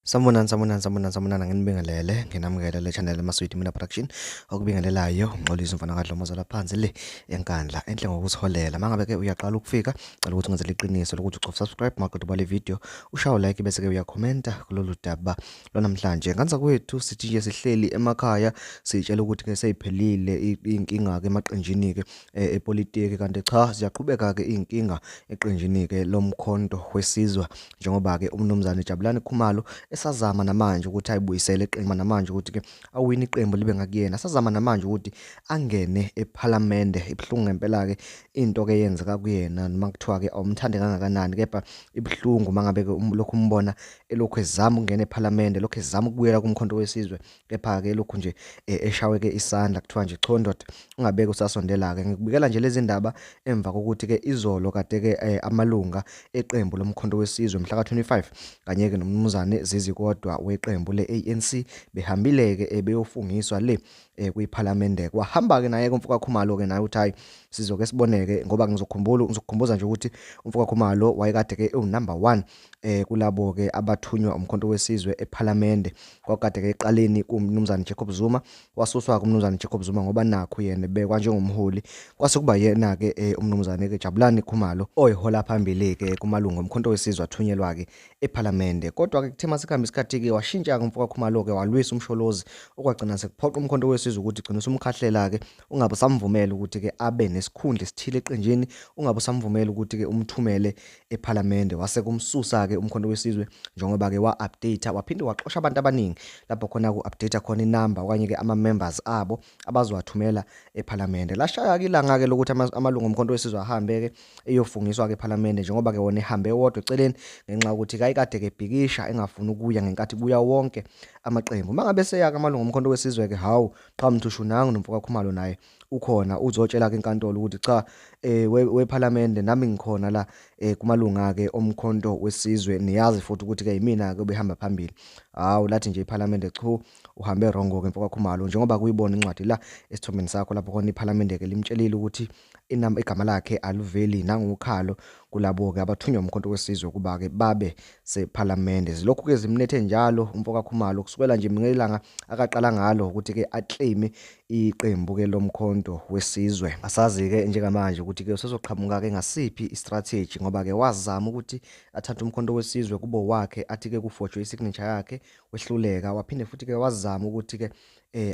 Sanibonani, sanibonani, sanibonani, sanibonani, nginibingelele, nginamukele le channel Maswidi Mina Production, okubingelelayo uMxolisi umfana kaDlomo la phansi le eNkandla, enhle ngokusiholela. Mangabe ke uyaqala ukufika, cela ukuthi ungenzele iqiniso lokuthi ucofa subscribe maqeda ubale video, ushaye like bese ke uyakhomenta kulolu daba lwanamhlanje. Nganza kwethu sithi nje sihleli emakhaya sitshela ukuthi ke seyiphelile inkinga ke emaqenjini ke epolitiki, kanti cha ziyaqhubeka ke inkinga eqenjini ke lomkhonto wesizwe, njengoba ke umnumzane Jabulani Khumalo esazama namanje ukuthi ayibuyisele iqembu, namanje ukuthi ke awini iqembu libe ngakuyena, asazama namanje ukuthi angene ePhalamende. Ibuhlungu ngempela ke into ke yenzeka kuyena, noma kuthiwa ke awumthande kangakanani, kepha ibuhlungu mangabe ke lokhu umbona elokhu ezama ukungena ePhalamende, lokhu ezama ukubuyela kumkhonto wesizwe, kepha ke lokhu nje eshawe ke isandla, kuthiwa nje cho ndoda ungabeke usasondela ke. Ngikubikela nje lezi ndaba emva kokuthi ke izolo kade ke amalunga eqembu lomkhonto wesizwe mhla ka-25 kanye ke nomnumzane Zizi Kodwa weqembu le-ANC behambile ke beyofungiswa le kwiPhalamende. Kwahamba ke naye umfoka Khumalo ke naye uthi hayi sizoke siboneke, ngoba ngizokukhumbuza nje ukuthi umfoka Khumalo wayekade ke ewu-number 1 kulabo ke abathunywa umkhonto wesizwe ePhalamende. Kwakade ke eqaleni kumnumzane Jacob Zuma, wasuswa kumnumzane Jacob Zuma ngoba nakho yena bekwa njengomholi, kwase kuba yena ke umnumzane ke Jabulani Khumalo oyihola phambili ke kumalungu omkhonto wesizwe athunyelwa ke ePhalamende. Kodwa ke kuthe masekuhamba isikhathi ke washintsha ke umfoka Khumalo ke walwisa umsholozi, okwagcina sekuphoqa umkhonto wesizwe ukuthi gcina usumkhahlela ke, ungabe usamvumela ukuthi ke abe nesikhundla esithile eqenjini, ungabe usamvumela ukuthi ke umthumele ePhalamende. Wase kumsusa ke umkhonto wesizwe, njengoba ke wa-update waphinde waxosha abantu abaningi lapho khona ku-update khona inamba okanye ke ama-members abo abazowathumela ePhalamende. Lashaya ke ilanga ke lokuthi amalungu omkhonto wesizwe ahambe ke eyofungiswa ke ePhalamende, njengoba ke wona ehambe wodwa eceleni ngenxa yokuthi kayikade ke bhikisha engafuni ukuya ngenkathi kuya wonke amaqembu. Mangabe seyaka amalungu omkhonto wesizwe ke, hawu qha mthushu nangu nomfoka Khumalo naye ukhona, uzotshela ke inkantolo ukuthi cha wePhalamende nami ngikhona la kumalunga ke omkhonto wesizwe, niyazi futhi ukuthi ke yimina ke obehamba phambili. Hawu lathi nje iPhalamende chu uhambe wrong ke mfoka Khumalo, njengoba kuyibona incwadi la esithombeni sakho lapho khona iPhalamende ke limtshelile ukuthi inamba igama lakhe aluveli nangokhalo kulabo ke abathunywa umkhonto wesizwe kuba ke babe sePhalamende. Zilokhu ke zimnethe njalo umfoka Khumalo kusukela nje ngelanga akaqala ngalo ukuthi ke aclaim iqembu ke lomkhonto wesizwe. Asazi ke njengamanje ukuthi ke usezoqhamuka ke ngasiphi istrategy, ngoba ke wazama ukuthi athathe umkhonto wesizwe kubo wakhe athi ke kufojwe isignature yakhe, wehluleka. Waphinde futhi ke wazama ukuthi ke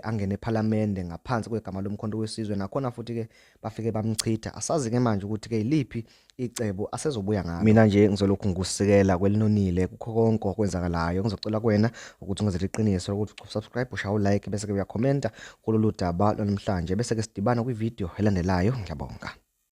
angene ePhalamende ngaphansi kwegama lomkhonto wesizwe, nakhona futhi ke bafike bamchitha. Asazi ke manje ukuthi ke iliphi icebo asezobuya ngalo. Mina nje ngizolokhu ngikusekela kwelinonile kukho konke okwenzakalayo. Ngizocela kuwena ukuthi ungenzele iqiniso ukuthi usubscribe, ushaye ulike bese ke uyakhomenta kulolu daba lwanamhlanje, bese ke sidibana kwivideo elandelayo. Ngiyabonga.